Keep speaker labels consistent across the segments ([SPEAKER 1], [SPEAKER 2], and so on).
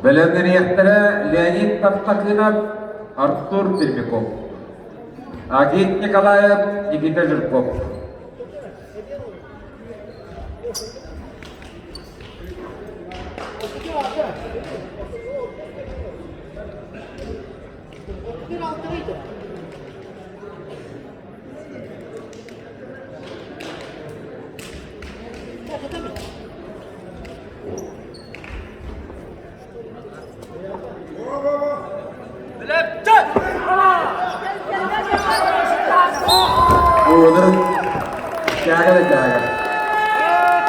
[SPEAKER 1] Бэлэмнэниэхтэрэ Леонид Тартакынов, Артур Пермяков, Агит Николаев, Никита Жирков. Уолар тяга да тяга.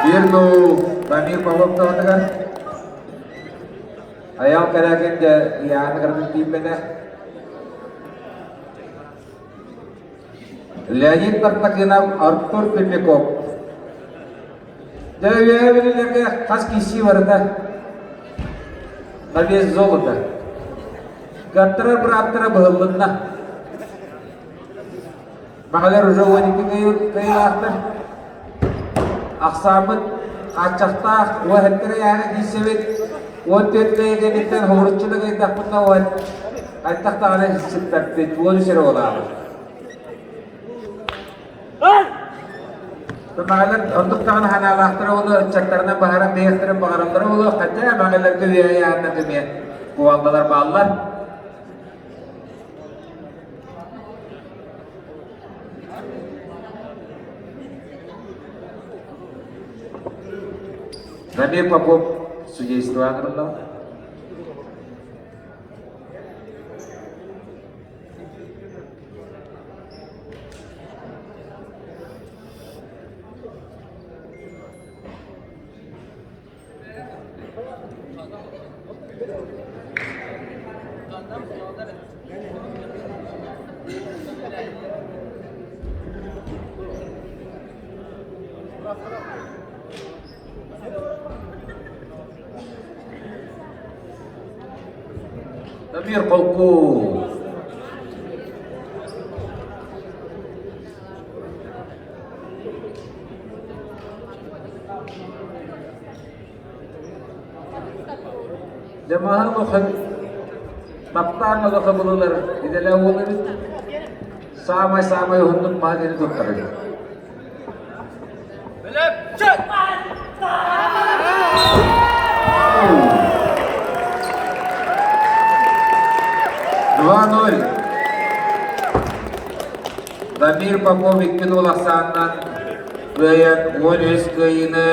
[SPEAKER 1] Биир дуу Дамир Павлов таҕатыгар Айаал Корякин дьэ ыйааны кыратын тиийбэтэ. Леонид Тартакынов, Артур Пермяков. Дьэ үөһэ билилэргэ хас киирсии барыта на вес золота. Гаттарар бырааптара быһыллынна. Баҕалар уже 12 кыайыылаахтар. Ахсааммыт хааччахтаах уоһэттэрэ яаны киирсэбит. 14 кыайыгыттан хомуруччуну кыайдахпытына уон хайдах даҕаны сиппэппит, 13 эрэ буолаабыт. Маҕалар оннук даҕаны санаалаахтара буолуо, ыччаттарынан баһаран биһиэхтэрин баҕараллара буолуо, хотя маҕаларга үөһэ ааннар эмиэ кувалдалар бааллар. Дамир Попов судействоан ылла. Дамир холку. Дьэ маһын улахан таптаан олохо булулар идэлээх уол эбит. Саамай-саамай уһуннук маһын ини туттар эбит. 2-0. Дамир Попов икки уол ахсаанынан кыайан 13 кыайыыны.